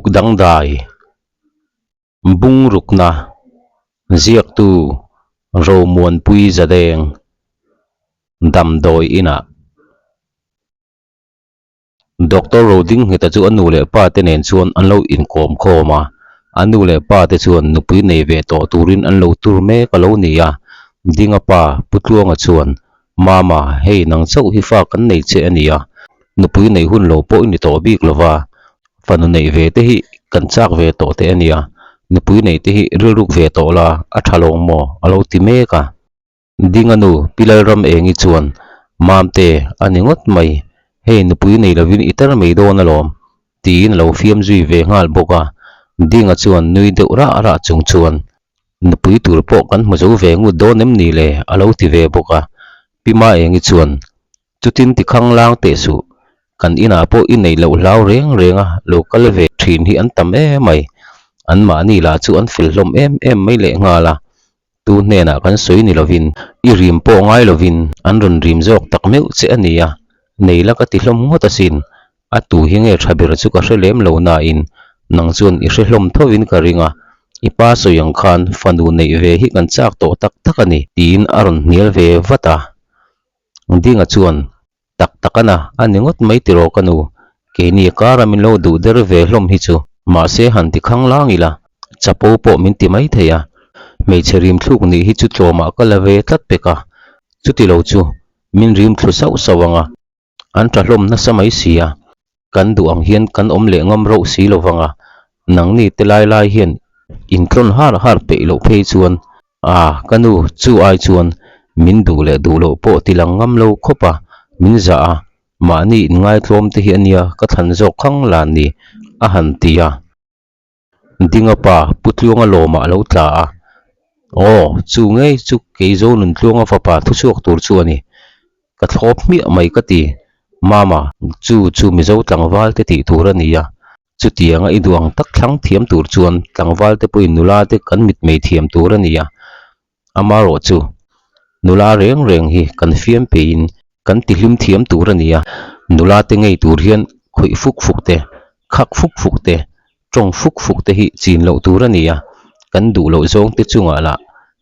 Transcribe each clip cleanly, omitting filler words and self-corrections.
Puk dangdai, Bungrukna, Ziaktu, Romuanpui Zadeng, Damdawi inah. Doctor Rodingheta chu a nu leh pa te nen chuan an lo inkawm khawm a, a nu leh pa te chuan nupui nei ve tawh turin an lo tur mek a lo ni a, Dinga pa Pu Tluanga chuan Mama, hei nang chauh hi fa kan nei che a nia, nupui nei hun lo pawh i ni tawh bik lo va, fanu neih ve te hi kan chak ve tawh teh a nia, nupui neih te hi rilruk ve tawh la, a tha lo maw? a lo ti mek a. Dinga nu, Pi Lalram-Engi chuan, Mamte, a ni ngawt mai, hei nupui nei lovin i tar mai dawn alawm, tiin a lo fiam zui ve nghal bawk a. Dinga chuan nui deuh rah rah chung chuan, Nupui tur pawh kan hmu zo ve ngut dawn em ni le? a lo ti ve bawk a. Pi Maengi chuan, Chutin ti khang lang teh suh, kan inah pawh i neih loh hlau reng reng a, lo kal ve thin hi an tam em mai. Anmahni lah chu an fel hlawm em em mai leh nghal a, tu hnenah kan sawi ni lovin, i rim pawh ngai lovin an rawn rim zawk tak meuh che a nia, nei la ka ti hlawm ngawt asin, A tu hi nge tha ber chu ka hre lem lo nain nang chuan i hre hlawm thovin ka ring a, i pa sawi ang khan fanu neih ve hi kan chak tawh tak tak a ni, tiin a rawn hnial ve vat a. Dinga chuan, Tak tak a na, a ni ngawt mai tiraw ka nu, keini kara min lo duh der ve hlawm hi chu, mahse han ti khang lang ila, chapo pawh min ti mai thei a, hmeichhe rim thluk nih hi chu tlawmah ka la ve tlat pek a, chuti lo chu min rim thlu sauh sauh ang a. An tha hlawm nasa mai si a, kan duh ang hian kan awm leh ngam rauh si lo vang a, nangni te lai lai hian intlawn har har peih loh phei chuan a ka nu chu ai chuan min duh leh duh loh pawh ti lang ngam lo khawp a, min zah a, mahni inngaitlawm te hi a nia ka thlan zawk khang lan ni a han ti a. Dinga pa Pu Tluanga lawmah a lo tla a, Aw, chu ngei chu kei Zonun Tluanga fapa thuchhuak tur chu a ni. Ka thlawp hmiah mai ka ti. Mama, chu chu Mizo tlangval te tih tur a ni a. Chutianga i duh ang tak thlang thiam tur chuan tlangval te pawhin nula te kan mitmei thiam tur a ni a. Amarawh chu, nula reng reng hi kan fiam peiin kan tihlim thiam tur a ni a, nula te ngei tur hian khawih fuk fuk te, khak fuk fuk te, tawng fuk fuk te hi chin loh tur a ni a, kan duh loh zawng te chungah lah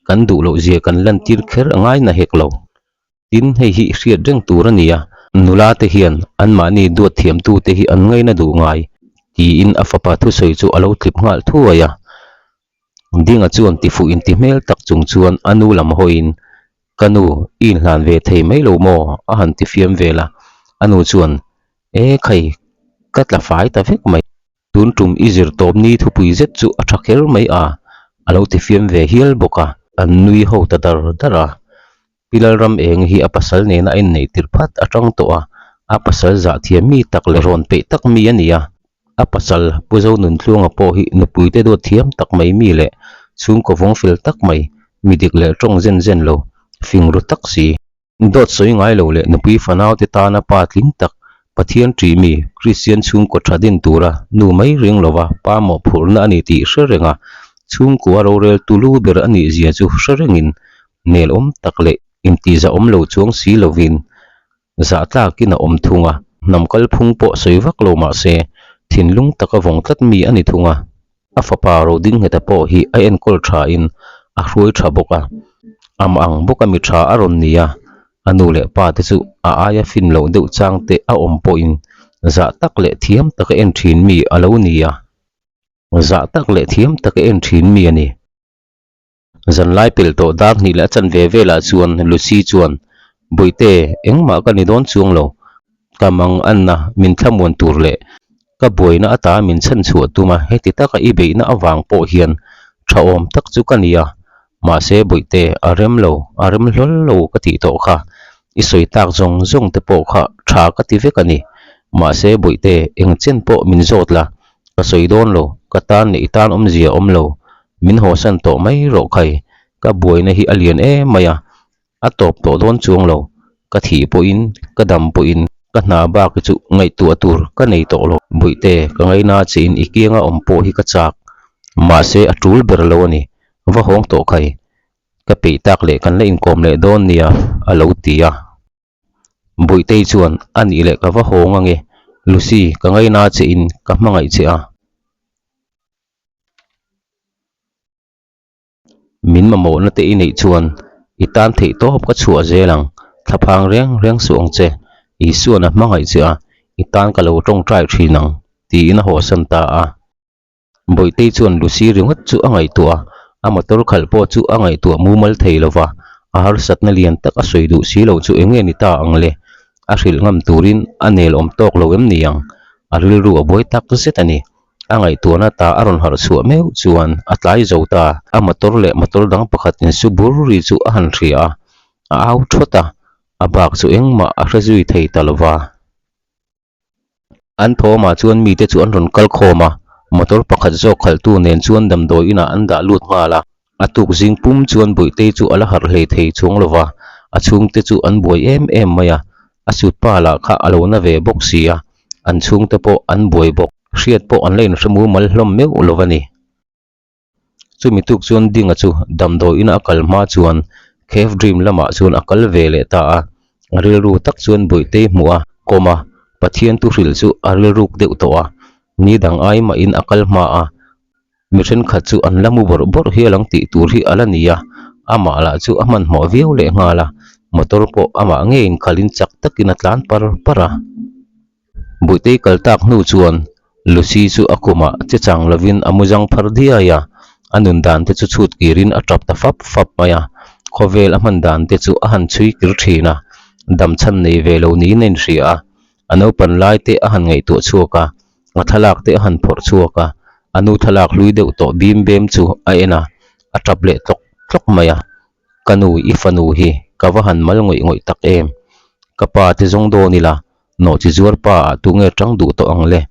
kan duh loh zia kan lantir kher a ngai na hek lo. Tin, hei hi hriat reng tur a ni a, nula te hian anmahni duat thiamtu te hi an ngaina duh ngai, tiin a fapa thusawi chu a lo tlip nghal thuai a. Dinga chuan tifuh inti hmel tak chung chuan a nu lam hawiin, Ka nu, i inhlan ve thei mai lo maw? a han ti fiam vel a. A nu chuan, E khai, ka tla fai ta vek mai. Tun tum i zir tawp ni thupui zet chu a tha kher mai a, a lo ti fiam ve hial bawk a. An nui ho ta dar dar a. Pi Lalram eng hi a pasal nena a inneih tirh phat atang tawh a, a pasal zah thiam mi tak leh rawn peih tak mi a ni a. A pasal Pu Zonuntluanga pawh hi nupui te duat thiam tak mai mi leh chhungkaw vawng fel tak mai, mi dik leh tawng zen zen lo, fing ru tak si. Dawt sawi ngai lo leh nupui fanau te tana pa tling tak, Pathian ṭih mi, Kristian chhungkaw ṭha din tura nu mai ring lova pa mawhphurhna a ni tih hre reng a, chhungkua rorel tulu ber a nih zia chu hre rengin nelawm tak leh intihzahawm lo chuang si lovin zah tlakin a awm thung a, hnam kalphung pawh sawi vak lo mah se thinlung taka vawng tlat mi a ni thung a. A fapa Rodingheta pawh hi a enkawl thain a hruai tha bawk a, amah ang bawka mi tha a rawn ni a, a nu leh pa te chu a aia fin loh deuh chang te a awm pawhin zah tak leh thiam taka en thin mi a lo ni a, zah tak leh thiam taka en thin mi a ni. Zanlai pel tawh dar hnih leh a chanve velah chuan Lucy chuan, Bawihte, engmah ka ni dawn chuang lo. Ka mang anna min thlamuan tur leh ka buaina ata min chhan chhuah tum a, heti taka i beihna avang pawh hian tha awm tak chu ka ni a. Mahse Bawihte, a rem lo, a rem hlawl lo ka tih tawh kha. I sawi tak zawng zawng te pawh kha tha ka ti vek a ni. Mahse Bawihte, eng chen pawh min zawt la, ka sawi dawn lo, ka tan leh i tan awmzia awm lo. Min hawsan tawh mai rawh khai, ka buaina hi a lian em mai a, a tawp tawh dawn chuang lo, ka thih pawhin, ka dam pawhin ka hna bak hi chu ngaihtuah tur ka nei tawh lo. Bawihte, ka ngaina chiin i kianga awm pawh hi ka chak, mahse a tul ber lo a ni, va hawng tawh khai, ka peih tak leh kan la inkawm leh dawn nia, a lo ti a. Bawihte chuan, A nih leh ka va hawng ange, Lucy, ka ngaina che in ka hmangaih che a. mamawhna te i neih chuan i tan theih tawp ka chhuah zel ang, thlaphang reng reng suh ang che, Isuan a hmangaih che a, i tan ka lo tawngtai thin ang, tiin a hawhsan ta a. Bawihtei chuan Lucy ringawt chu a ngaihtuah a, a motor khalh pawh chu a ngaihtuah mumal thei lo va, a harsatna lian tak a sawi duh si lo chu eng nge ni ta ang le? A hrilh ngam turin a nel awm tawk lo em ni ang? A rilru a buai tak zet a ni. A ngaihtuahna ta a rawn harh chhuah meuh chuan a tlai zo ta. A motor leh motor dang pakhat insu bur ri chu a han hria a, a au thawt a, a bak chu engmah a hre zui thei ta lo va. An thawmah chuan mite chu an rawn kal khawm a, motor pakhat zawk khalhtu nen chuan damdawi inah an dah lut nghal a. A tuk zing pum chuan Bawihtei chu a la harh hlei thei chuang lo va, a chhungte chu an buai em em mai a, a sutpa lah kha a lo na ve bawk si a, an chhungte pawh an buai bawk. Hriat pawh an la inhre mumal hlawm meuh lo va ni. Chumi tuk chuan Dinga chu damdawiin a kal hma chuan Cave Dream lamah chuan a kal ve leh ta a, a rilru tak chuan Bawihtei hmuh a kawm a, Pathian thu hrilh chu a rilruk deuh tawh a, ni dang ai mahin a kal hma a, mi thenkhat chu an la mu bawrh bawrh hial ang tih tur hi a la ni a, amah lah chu a hmanhmawh viau leh nghal a, motor pawh amah ngeiin khalin chak takin a tlan par par a. Buitei kal tak hnu chuan Lucy chu a khumah che chang lovin a mu zang phar diai a, a nun dan te chu chhut kirin a tap ta fap fap mai a, khawvel a hman dan te chu a han chhui kir thin a, dam chhan nei ve lo niin a inhria a, a naupan lai te a han ngaihtuah chhuak a, a thlalak te a han phawrh chhuak a, a nu thlalak hlui deuh tawh bim bem chu a en a, a tap leh tlawk tlawk mai a. Ka nu i fanu hi ka va han mal ngawih ngawih tak em? Ka pa te zawng dawn ila, nawhchi zuar pa ah tunge tang duh tawh ang le?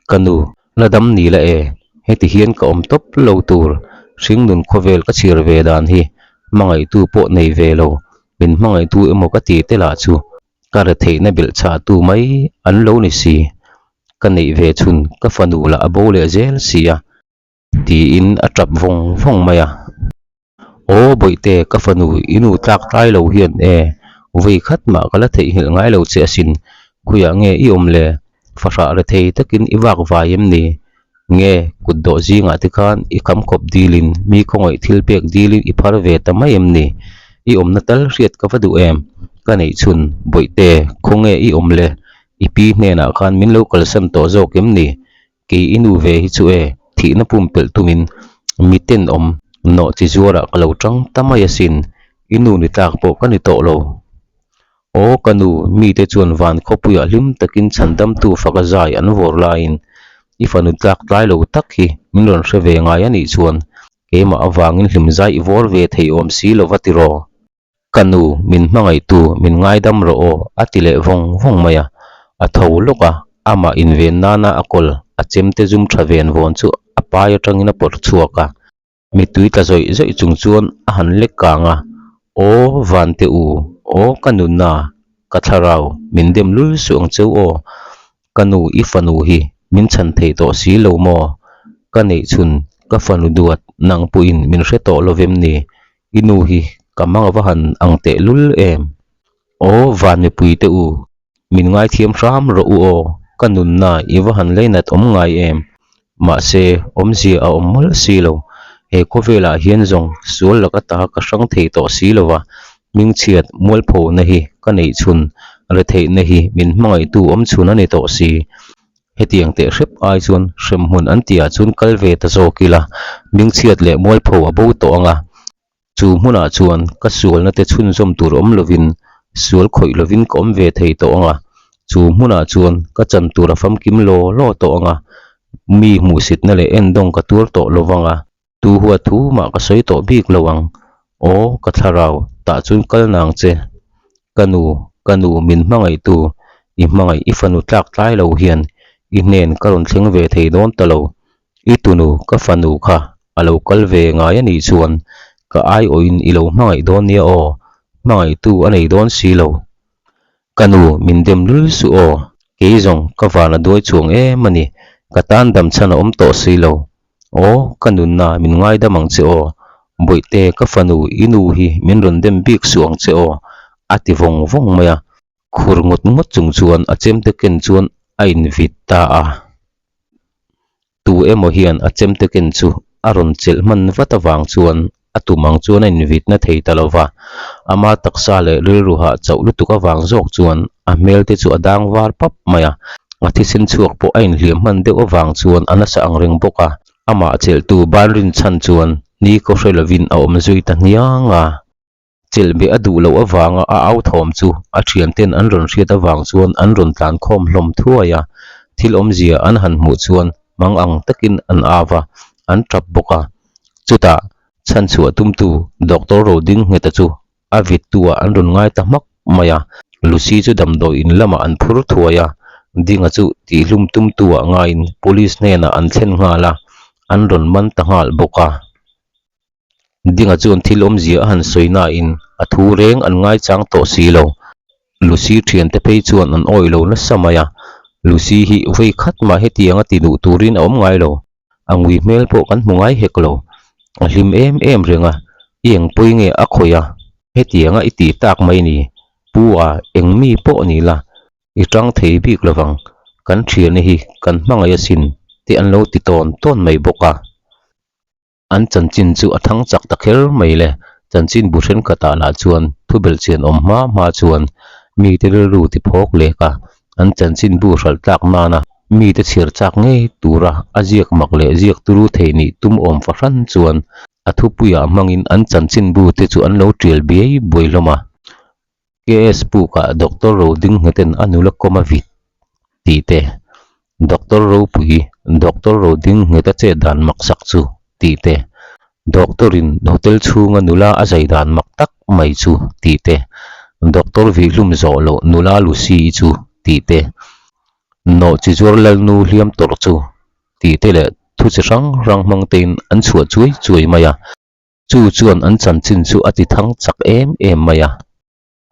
Ka nu, la dam ni la e, heti hian ka awm tawp lo tur, hringnun khawvel ka chhir ve dan hi hmangaihtu pawh nei ve lo, min hmangaihtu emaw ka ti te lah chu ka retheihna belh chhah tu mai an lo ni si, ka neih ve chhun ka fanu lah a bo leh zel si a. Tiin a tap vawng vawng mai a. Aw Bawihte, ka fanu i nu tlak tlai lo hian e, vawi khat mah ka la theihnghilh ngai lo che asin. Khuiah nge i awm le? Fahrah rethei takin i vak vai em ni? Nge, kut dawh zingah te khan i kham khawp dilin mi khawngaih thil pek dilin i phar ve ta mai em ni? I awmna tal hriat ka va duh em? Ka neih chhun, Bawihte, khawnge i awm le? I pi hnenah khan min lo kalsan tawh zawk em ni? Kei i nu ve hi chu e, thihna pumpelh tumin mi tenawm nawh chi zuarah ka lo tang ta mai asin, i nu ni tlak pawh ka ni tawh lo. Aw ka nu, mite chuan van khawpuiah hlim takin chhandamtu faka zai an vawr laiin i fanu tlak tlai lo tak hi min rawn hre ve ngai a nih chuan keimah avangin hlim zai i vawr ve thei awm si lova tiraw? Ka nu, min hmangaihtu, min ngaidam rawh aw, a ti leh vawng vawng mai a. A tho lawk a, amah inven nana a kawl, a chemte zum tha ven vawn chu a pai atangin a pawrh chhuak a. Mittui tla zawih zawih chung chuan a han lek kang a, Aw, Vante u, aw ka nunna, ka thlarau, min dem lul suh ang cheu aw. Ka nu i fanu hi min chhan thei tawh si lo maw? Ka neih chhun ka fanu duat nang pawhin min hre tawh lo vem ni? I nu hi ka mang ava han ang teh lul em? Aw van mipui te u, min ngaithiam hram rawh u aw, ka nunna i va han leinat awm ngai em? Mahse, awmzia a awm mawlh si lo. He khawvelah hian zawng sual laka ta ka hrang thei tawh si lo va, hmingchhiat mualphona hi ka neih chhun, retheihna hi min hmangaihtu awm chhun a ni tawh si. Hetiang teh hrep ai chuan hremhmun an tihah chuan kal ve ta zawk ila, hmingchhiat leh mualpho a bo tawh ang a. Chu hmunah chuan ka sualna te chhunzawm tur awm lovin, sual khawih lovin ka awm ve thei tawh ang a. Chu hmunah chuan ka chan tur a famkim law law tawh ang a, mi hmuhsitna leh endawng ka tuar tawh lo vang a, tu huat thu mah ka sawi tawh bik lo ang. Aw, ka thlarau, tah chuan kal nang che. Ka nu, ka nu min hmangaihtu, i hmangaih i fanu tlak tlai lo hian i hnen ka rawn thleng ve thei dawn ta lo. I tunu, ka fanu kha a lo kal ve ngai a nih chuan ka aiawhin i lo hmangaih dawn nia aw, hmangaihtu a nei dawn si lo. Ka nu, min dem lul suh aw, kei zawng ka van a duai chuang em a ni, ka tan dam chhan a awm tawh si lo. Aw, ka nunna min ngaidam ang che aw, Bawihte, ka fanu, i nu hi min rawn dem bik suh ang che aw, a ti vawng vawng mai a. Khur ngawt ngawt chung chuan a chemte ken chuan a invit ta a. Tu emaw hian a chemte ken chu a rawn chelh hman vat avang chuan A tum ang chuan a invitna thei ta lo va, ama taksa leh rilru hah chauh lutuk avang zawk chuan a hmel te chu a dang var pap mai a, a thisen chhuak pawh a inhliam hman deuh avang chuan a nasa ang reng bawk a, amah chelhtu ban rinchhan chuan ni kaw hre lovin a awm zui ta hniang a. Chelhbeh a duh loh avanga a au thawm chu a thianten an rawn hriat avang chuan an rawn tlan khawm hlawm thuai a, thil awmzia an han hmuh chuan mang ang takin an au va, an tap bawk a. Chutah, chhanchhuah tumtu Doctor Rodingheta chu a vittu-ah an rawn ngai ta hmak mai a, Lucy chu damdawi in lamah an phur thuai a, Dinga chu tihlum tumtu-ah ngaiin Police hnenah an thlen nghal a, an rawn man ta nghal bawk a. Dinga chuan thil awmzia a han sawi nain a thu reng an ngaichang tawh si lo. Lucy thiante phei chuan an awih lo nasa mai a, Lucy hi vei khat mah hetiang a ti duh turin a awm ngai lo. A ngui hmel pawh kan hmu ngai hek lo. A hlim em em reng a, i eng pawi nge a khawih a? Hetianga i tih tak mai ni, Pu a, eng mi pawh ni la, i tang thei bik lovang, kan thiante hi kan hmangaih asin te an lo ti tawn tawn mai bawk a. An chanchin chu a thang chak ta kher mai le. Chanchin bu thenkhatah lah chuan thubelhchian awm hma hma chuan mite rilru ti phawk lek a, an chanchin bu hralh tlak nana mite chhiar chak ngei tura a ziak mak leh ziak turu thei nih tum awm fahran chuan a thupuiah hmangin an chanchin bu te chu an lo tial biai buai hlawm a. KS Pukah Doctor Rodingheten a nula kawm a vit tih te, Doctor Ropui, Doctor Rodingheta chet dan mak sak chu tih te, Doctor-in hotel chhunga nula a zai dan mak tak mai chu tih te, Doctor vihlum zawh loh nula Lucy-i chu tih te, Nawh chi zuar Lalnu hliam tawrh chu tih te leh thu chi hrang hrang hmang tein an chhuah chuai chuai mai a. Chu chuan an chanchin chu a ti thang chak em em mai a.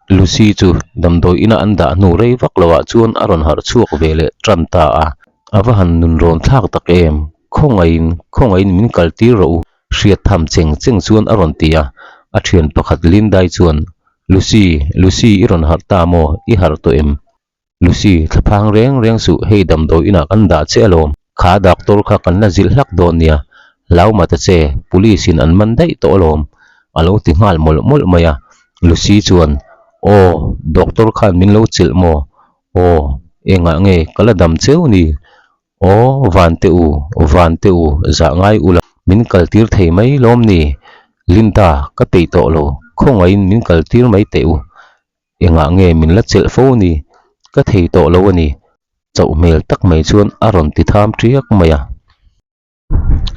Lucy chu damdawi ina an dah hnu rei vak loah chuan a rawn harh chhuak ve leh tan ta a. A va han nun rawn thlak tak em? Khawngaihin, khawngaihin min kal tir rawh u, hriat tham cheng cheng chuan a rawn ti a. A thian pakhat Lindai chuan, Lucy, Lucy i rawn harh ta maw? I harh tawh em? Lucy, thlaphang reng reng suh, hei damdawi inah kan dah che alawm. Kha doctor kha kan la zilh hlak dawn nia, hlau mah ta che, police in an man daih tawh alawm, a lo ti nghal mawlh mawlh mai a. Lucy chuan, Aw, doctor khan min lo chilh maw? Aw, engah nge ka la dam cheu ni? Aw, van teh u, van teh u, zah ngai ula, min kal tir thei mai lawm ni? Linda, ka peih tawh lo, khawngaihin min kal tir mai teh u. Engah nge min la chelh fo ni? Ka thei tawh lo a ni. Chauh hmel tak mai chuan a rawn ti tham ṭiak mai a.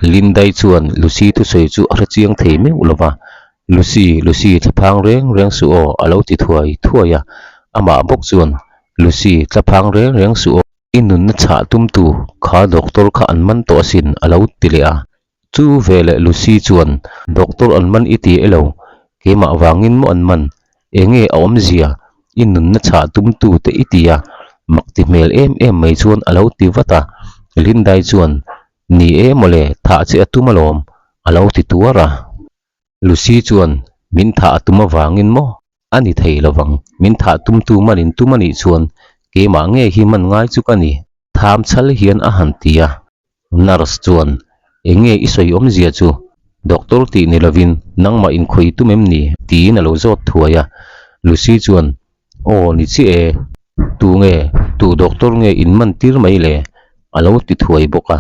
Lindai chuan Lucy thusawi chu a hre chiang thei meuh lo va. Lucy, Lucy, thlaphang reng reng suh aw, a lo ti thuai thuai a. Amah bawk chuan, Lucy, thlaphang reng reng suh aw. I nunna chhah tumtu kha doctor kha an man tawh asin, a lo ti leh a. Chu veleh Lucy chuan, Doctor an man i ti elo? Keimah vangin maw an man? Enge a awmzia? I nunna chhah tumtu te i ti a? Mak ti hmel em em mai chuan a lo ti vat a. Lindai chuan, Ni e mawle, thah che a tum alawm, a lo ti tuar a. Lucy chuan, Min thah a tum avangin maw? A ni thei lovang, min thah tumtu manin tum a nih chuan keimah nge hi man ngai chu ka ni, tham chhal hian a han ti a. Nurse chuan, Eng nge i sawi awmzia chu? Doctor tih ni lovin nangmah inkhawi tum em ni? tiin a lo zawt thuai a. Lucy chuan, Aw, ni chiah e. Tu nge, tu doctor nge in man tir mai le? a lo ti thuai bawk a.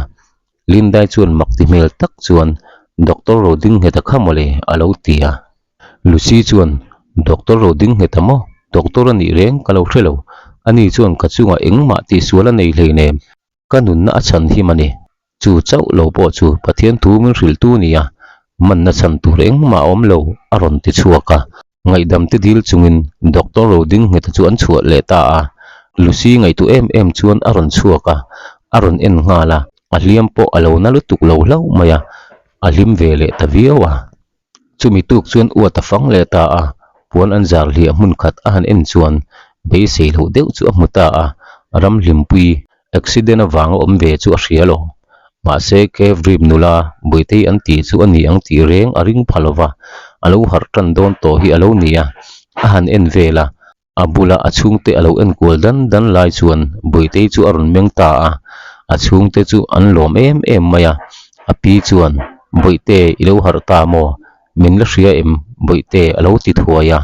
Lindai chuan mak ti hmel tak chuan, Doctor Rodingheta kha mawle, a lo ti a. Lucy chuan, Doctor Rodingheta maw? Doctor a nih reng ka lo hre lo. Ani chuan ka chungah engmah tihsual a nei hleinem. Ka nunna a chhan him a ni. Chu chauh lo pawh chu Pathian thu min hrilhtu nia, manna chhan tur engmah a awm lo, a rawn ti chhuak a. Ngaihdam te dil chungin Doctor Rodingheta chu an chhuah leh ta a. Lucy ngaihtuah em em chuan a rawn chhuak a, a rawn en nghal a, a hliam pawh a lo na lutuk lo hlauh mai a, a hlim ve leh ta viau a. Chumi tuk chuan uat a fang leh ta a, puan an zar hliah hmun khat a han en chuan beisei loh deuh chu a hmu ta a, Ramhlimpui accident avanga awm ve chu a hria lo. Mahse Cave Rip nula Buitei an tih chu a ni ang tih reng a ring pha lova, a lo harh tan dawn tawh hi a lo ni a, a han en vel a, A bula a chhungte a lo enkual dan dan lai chuan Buitei chu a rawn meng ta a, a chhungte chu an lawm em em mai a. A pi chuan, Buite, i lo harh ta maw? Min la hria em Bawihte a lo ti thuai a.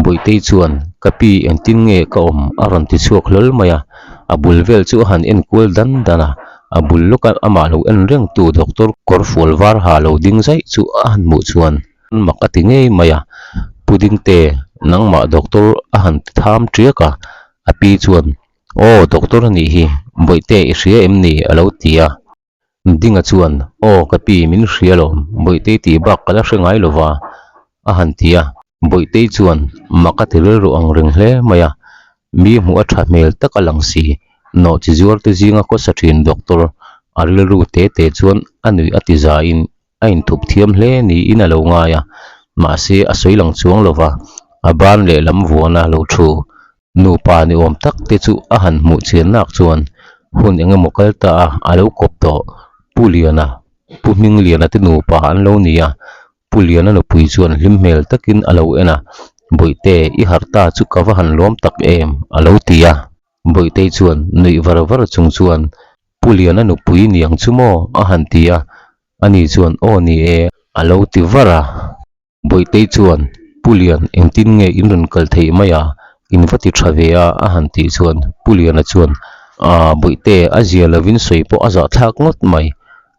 Bawihtei chuan, Ka pi engtin nge ka awm? a rawn ti chhuak hlawl mai a. A bul vel chu a han en kual dan dan a, a bul lawka amah lo en rengtu doctor kawrfual var ha lo ding zaih chu a han hmuh chuan mak a ti ngei mai a. Pu Dingte, nangmah doctor a han ti tham tiak a, a pi chuan, Aw doctor a nih hi, Bawihte i hria em ni? a lo ti a. Dinga chuan, Aw, ka pi, min hria lawm, Bawihtei tih bak ka la hre ngai lo va, a han ti a. Bawihtei chuan, Mak a ti rilru ang reng hle mai a, mi hmuh a tha hmel tak a lang si, nawhchi zuar te zinga khawsa thin doctor a rilru te te chuan a nuih a ti zain a inthup thiam hle niin a lo ngai a, mahse a sawi lang chuang lo va, a ban lehlam vuana lo thu. Nupa ni awm tak te chu a han hmuh chian nak chuan hun eng emaw kal ta a, a lo kawp tawh. Pu Liana, Pu Hmingliana te nupa an lo ni a, Pu Liana nupui chuan hlim hmel takin a lo en a, Bawihte, i harh ta chu ka va han lawm tak em, a lo ti a. Bawihtei chuan nuih var var chung chuan, Pu Liana nupui niang chu maw? a han ti a, ani chuan, Aw ni e, a lo ti var a. Bawihtei chuan, Pu Lian, engtin nge in rawn kal theih mai a? In va ti tha ve a, a han tih chuan Pu Liana chuan, Aaa, Bawihte, a zia lovin sawi pawh a zahthlak ngawt mai.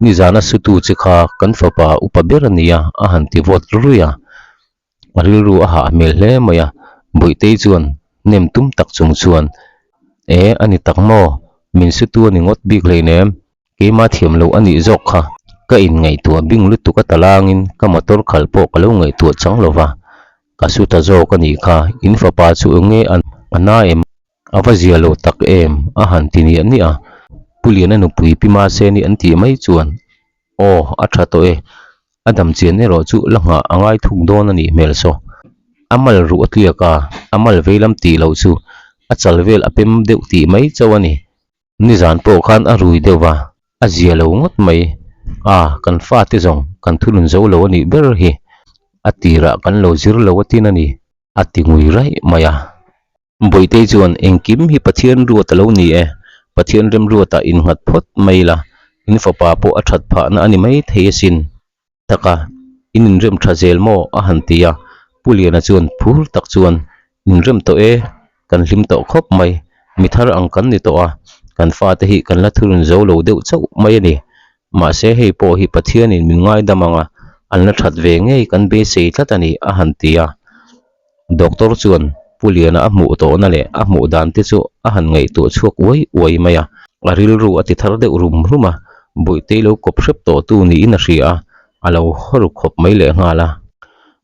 Nizana sutu che kha kan fapa upa ber a nia, a han ti vawt ruih a. A rilru a hah hmel hle mai a, Bawihtei chuan hnem tum tak chung chuan, E, a ni tak maw? Min sutu a ni ngawt bik hleinem. Keimah thiam loh a nih zawk kha. Ka inngaihtuah bing lutuk a talangin ka motor khalh pawh ka lo ngaihtuah chang lo va. Ka su ta zawk a nih kha, in fapa chu eng nge a na em? A va zia lo tak em? a han ti niah niah a. Pu Liana nupui Pi Maseni an tih mai chuan, Aw, a tha tawh e. A dam chian erawh chu la nghah a ngai thuk dawn a nih hmel saw. A mal ruh a tliak a, a mal veilam tih loh chu a chal vel a pem deuh tih mai chauh a ni. Nizan pawh khan a rui deuh va, a zia lo ngawt mai. A, kan fate zawng kan thunun zo lo a nih ber hi. A tirah kan lo zir lo atin a ni, a ti ngui raih mai a. Bawihtei chuan, Engkim hi Pathian ruat a lo ni e, Pathian remruatah innghat phawt mai la, in fapa pawh a that phahna a ni mai thei asin. Taka, in inrem tha zel maw? a han ti a, Pu Liana chuan phur tak chuan, Inrem tawh e, kan hlim tawh khawp mai, mi thar ang kan ni tawh a, kan fate hi kan la thurun zo lo deuh chauh mai a ni. Mahse hei pawh hi Pathianin min ngaidam ang a, an la that ve ngei kan beisei tlat a ni, a han ti a. Doctor chuan Pu Liana a hmuh tawhna leh a hmuh dan te chu a han ngaihtuah chhuak uai uai mai a, a rilru a ti thar deuh rum rum a, Bawihtei lo kawp hrep tawh tu niin a hria a, a lo haw ru khawp mai leh nghal a.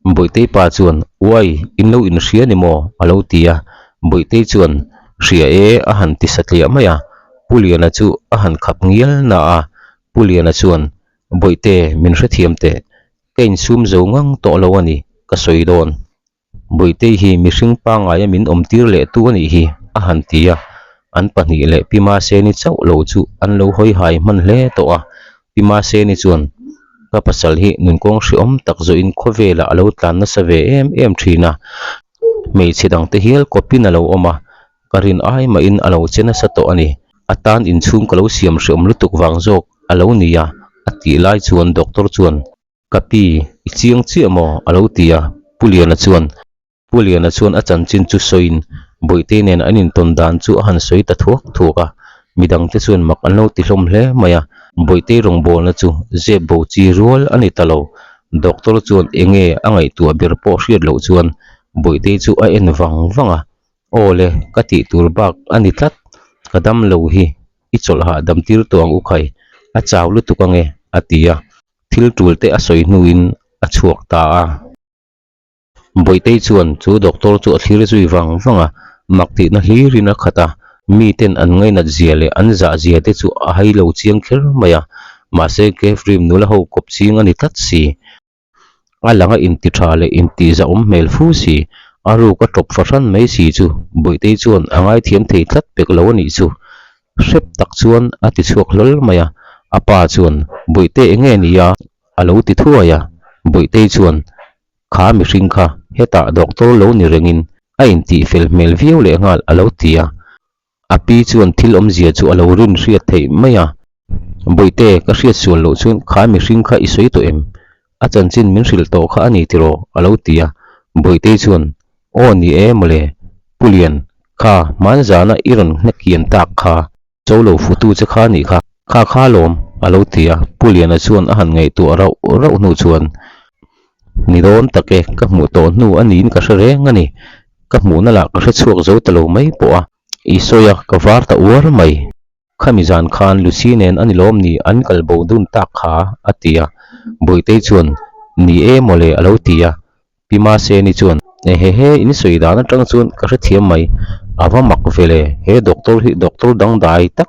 Bawihtei pa chuan, Uai, in lo inhria ni maw? a lo ti a, Bawihtei chuan, Hria e, a han ti satliah mai a, Pu Liana chu a han khap ngial na a, Pu Liana chuan, Bawihte, min hrethiam teh, Ka insum zo ngang tawh lo a ni, ka sawi dawn. Bawihtei hi mihring pangaia min awm tir leh tu a nih hi, a han ti a. An pahnih leh Pi Maseni chauh lo chu an lo hawi hai hman hle tawh a. Pi Maseni chuan, Ka pasal hi nunkawng hrehawm tak zawhin khawvelah a lo tlan nasa ve em em thin a. Hmeichhe dangte hial kawpin a lo awm a, ka rin ai mahin a lo che nasa tawh a ni. A tan inchhung ka lo siam hrehawm lutuk vang zawk a lo ni a, a tih lai chuan doctor chuan, Ka pi, i chiang chiah maw? a lo ti a, Pu Liana chuan, Pu Liana chuan a chanchin chu sawiin Bawihtei nen an intawn dan chu a han sawi ta thuak thuak a, midangte chuan mak an lo ti hlawm hle mai a, Bawihtei rawngbawlna chu zep bo chi rual a ni ta lo. Doctor chuan enge a ngaihtuah ber pawh hriat loh chuan Bawihtei chu a en vang vang a, Aw le, ka tih tur bak a ni tlat, ka dam lo hi i chawlh hahdam tir tawh ang u khai, a chau lutuk ange, a ti a, thil tul te a sawi hnuin a chhuak ta a. Bawihtei chuan chu doctor chu a thlir zui vang vang a, mak tihna hlirin a khat a, miten an ngainat zia leh an zah zia te chu a hai lo chiang kher mai a, mahse Kefrim nula ho kawp ching a ni tlat si. A langa inti tha leh inti zahawm hmel fu si, a ruk a tawp fahran mai si chu Bawihtei chuan a ngaithiam thei tlat pek lo a nih chu. Hrep tak chuan a ti chhuak hlawl mai a, a pa chuan, Bawihtei eng nge ni a? a lo ti thuai a, Bawihtei chuan, Kha mihring kha hetah doctor lo ni rengin a intih fel hmel viau lehnghal a lo ti a. A pi chuan thil awmzia chu a lo rin hriat theih mai a. Bawihte, ka hriat sual loh chuan kha mihring kha i sawi tawh em? A chanchin min hrilh tawh kha a ni tiraw? a lo ti a. Bawihtei chuan, Aw ni e mawle, Pu Lian, kha hmanzana i rawn hnek kian tak kha, cho lo futu che kha nih kha, kha kha lawm, a lo ti a. Pu Liana chuan a han ngaihtuah rauh rauh hnu chuan, Ni dawn tak e, ka hmuh tawh hnu a niin ka hre reng a ni. Ka hmuhna lah ka hre chhuak zo ta lo mai pawh a. I sawi a, ka var ta uar mai. Khami zan khan Lucy nen a ni lawm ni an kal bo dun tak kha? a ti a. Bawihtei chuan, Ni e mawle a lo ti a. Pi Maseni chuan, Ehehe, in sawi dan atang chuan ka hrethiam mai. A va mak ve le, he doctor hi doctor dangdai tak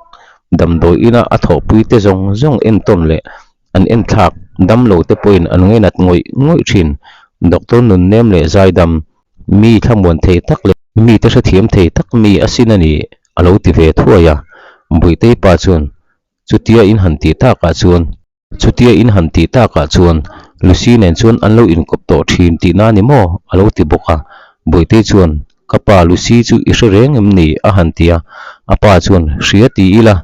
damdawi ina a thawhpui te zawng zawng entawn leh an enthlak damlo te pawhin an ngainat ngawih ngawih thin. Doctor nunnem leh zaidam Mi thlamuan thei tak leh mite hrethiam thei tak mi a sin a ni, a lo ti ve thuai a. Buitei pa chuan, Chutia in han tih takah chuan, chutia in han tih takah chuan Lucy nen chuan an lo inkawp tawh thin tihna a ni maw? a lo ti bawk a. Buitei chuan, Ka pa, Lucy chu i hre reng em ni? a han ti a. A pa chuan, Hria ti ila,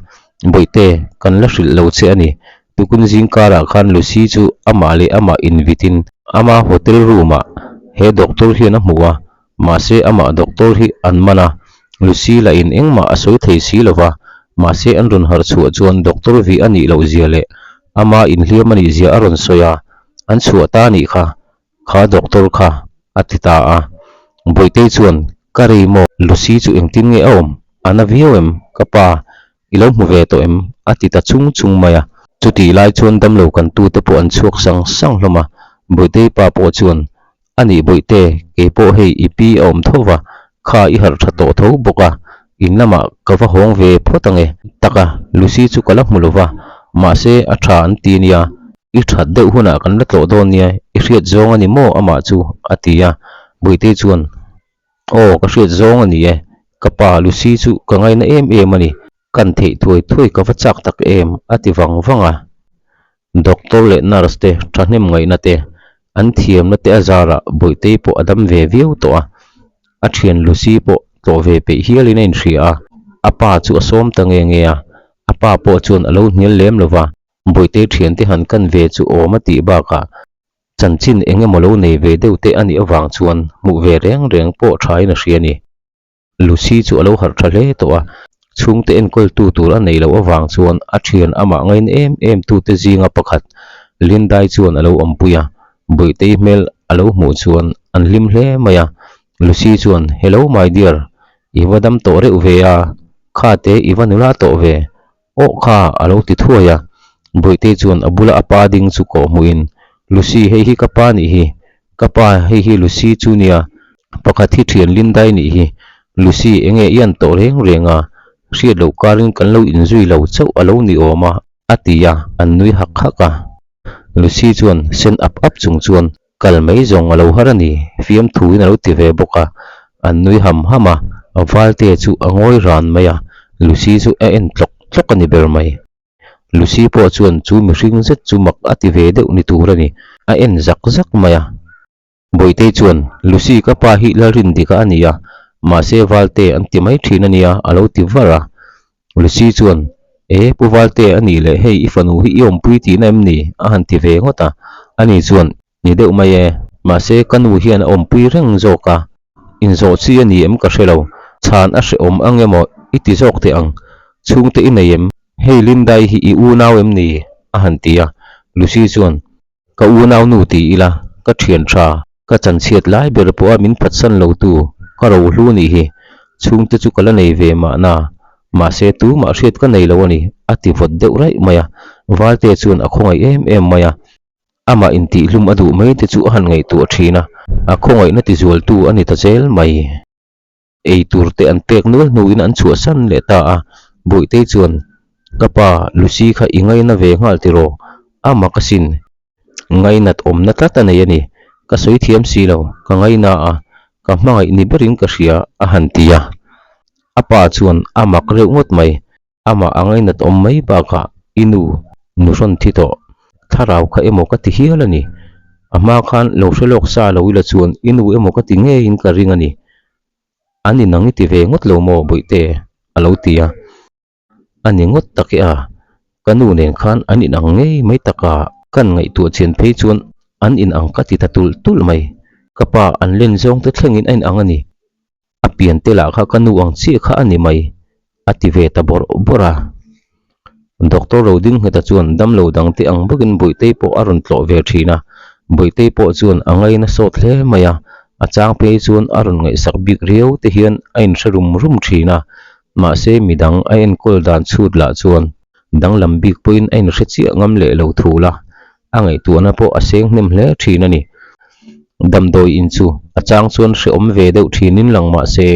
Buite, kan la hrilh lo che a ni. Tukun zing karah khan Lucy chu amah leh amah invitin ama hotel room-ah he doctor hian a hmu a, mahse amah doctor hi an man a, Lucy lahin engmah a sawi thei si lo va, mahse an rawn harh chhuah chuan doctor vih a nih loh zia leh ama inhliam a nih zia a rawn sawi a, an chhuah ta a nih kha. Kha doctor kha a ti ta a. Bawihtei chuan, Ka rei maw? Lucy chu engtin nge a awm? A na viau em? Ka pa, i lo hmu ve tawh em? a ti ta chung chung mai a. Chutih lai chuan damlo kan tute pawh an chhuak sang sang hlawm a. Bawihtei pa pawh chuan, A nih Bawihte, kei pawh hei i pi a awm tho va, kha i harh tha tawh tho bawk a, in lamah ka va hawng ve phawt ang e. Tak a, Lucy chu ka la hmu lo va, mahse a tha an ti nia, I that deuh hunah kan la tlawh dawn nia, i hriat zawng a ni maw amah chu? a ti a. Buitei chuan, Aw, ka hriat zawng a ni e, ka pa Lucy chu ka ngaina em em a ni, kan theih thuai thuai ka va chak tak em, a ti vang vang a. Doctor leh nurse te thahnem ngaihna te, an thiamna te a zarah Buitei pawh a dam ve viau tawh a. A thian Lucy pawh tlawh ve peih hialin a inhria a, a pa chu a sawm ta nge nge a, a pa pawh chuan a lo hnial lem lo va. Bawihte thiante han kan ve chu awm a tih bakah chanchin eng emaw lo nei ve deuh te a nih avang chuan hmuh ve reng reng pawh thain a hria a ni. Lucy chu a lo harh tha hle tawh a, chhungte enkawltu tur a neih loh avang chuan a thian amah ngain em em tute zinga pakhat Lindai chuan a lo awmpui a, Bawihtei hmel a lo hmuh chuan an hlim hle mai a. Lucy chuan, Hello my dear, i va dam tawh reuh ve a, khate i va nula tawh ve, Aw kha a lo ti thuai a, Bawihtei chuan a bula a pa ding chu kawh hmuhin, Lucy, hei hi ka pa nih hi, ka pa hei hi Lucy chu nia, pakhat hi thian Lindai nih hi, Lucy enge i an tawh reng reng a, hriat loh karin kan lo inzui lo chauh a lo ni awm a, a ti a, an nui hak hak a. Lucy chuan sen ap ap chung chuan Kal mai zawng a lo har a ni, fiamthuin a lo ti ve bawk a, an nui ham ham a, Valtea chu a ngawi ran mai a, Lucy chu a en tlawk tlawk a ni ber mai. Lucy pawh chuan chu mihring zet chu mak a ti ve deuh ni tur a ni, a en zak zak mai a. Bawihtei chuan, Lucy ka pa hi Lalrindika a ni a, mahse Valtea an ti mai thin a nia a lo ti var a. Lucy chuan, E, Pu Valte, a nih leh hei i fanu hi i awmpui tihna em ni? a han ti ve ngawt a. Ani chuan, Ni deuh mai e, mahse ka nu hian a awmpui reng zawk a, inzawh chi a ni em ka hre lo, chhan a hrehawm ang emaw i ti zawk teh ang, chhungte i nei em? Hei Lindai hi i unau em ni? a han ti a. Lucy chuan, Ka unau nu ti ila, ka thian tha, ka chanchhiat lai ber pawha min phatsan lo tu, ka rohlu nih hi, chhungte chu ka la nei ve mahna, mahse tumah hriat ka nei lo a ni, a ti vawt deuh raih mai a, Valte chuan a khawngaih em em mai a, amah intihhlum a duh mai te chu a han ngaihtuah thin a, a khawngaihna tizualtu a ni ta zel mai. Ei tur te an pek nual hnuin an chhuahsan leh ta a, Bawihtei chuan, Ka pa, Lucy kha i ngaina ve nghal tiraw? A mak asin. Ngainat awmna tlat a nei a ni. Ka sawi thiam si lo, ka ngaina a, ka hmangaih ni berin ka hria, a han ti a. A pa chuan a mak reuh ngawt mai. Amah a ngainat awm mai bakah i nu nu hrawn thi tawh. Thlarau kha emaw ka ti hial a ni. A hma khan lo hre lawk sa lo ila chuan i nu emaw ka ti ngeiin ka ring a ni. An inang i ti ve ngawt lo maw Bawihte? a lo ti a. A ni ngawt tak e a, ka nu nen khan an inang ngei mai tak a. Kan ngaihtuah chian phei chuan. An in ang ka ti ta tulh tulh mai. Ka pa an len zawng te thlengin a in ang a ni. A pian te lah kha ka nu ang chiah kha a ni mai, a ti ve ta bawrh bawrh a. Doctor Rodingheta chuan damlo dang te ang bawkin Bawihtei pawh a rawn tlawh ve thin a. Bawihtei pawh chuan a ngaina sawt hle mai a, a chang phei chuan a rawn ngaihsak bik riau te hian a inhre rum rum thin a. Mahse midang a enkawl dan chhut lah chuan danglam bik pawhin a inhre chiah ngam leh lo thul a. A ngaihtuahna pawh a seng hnem hle thin a ni. Damdawi in chu a chang chuan hrehawm ve deuh thinin lang mah se,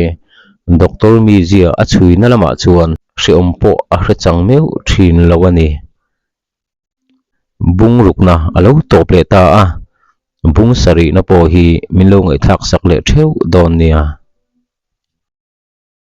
doctor mizia a chhuina lamah chuan hrehawm pawh a hre chang meuh thin lo a ni. Bung rukna a lo tawp leh ta a, bung sarihna pawh hi min lo ngaihthlak sak leh theuh dawn nia.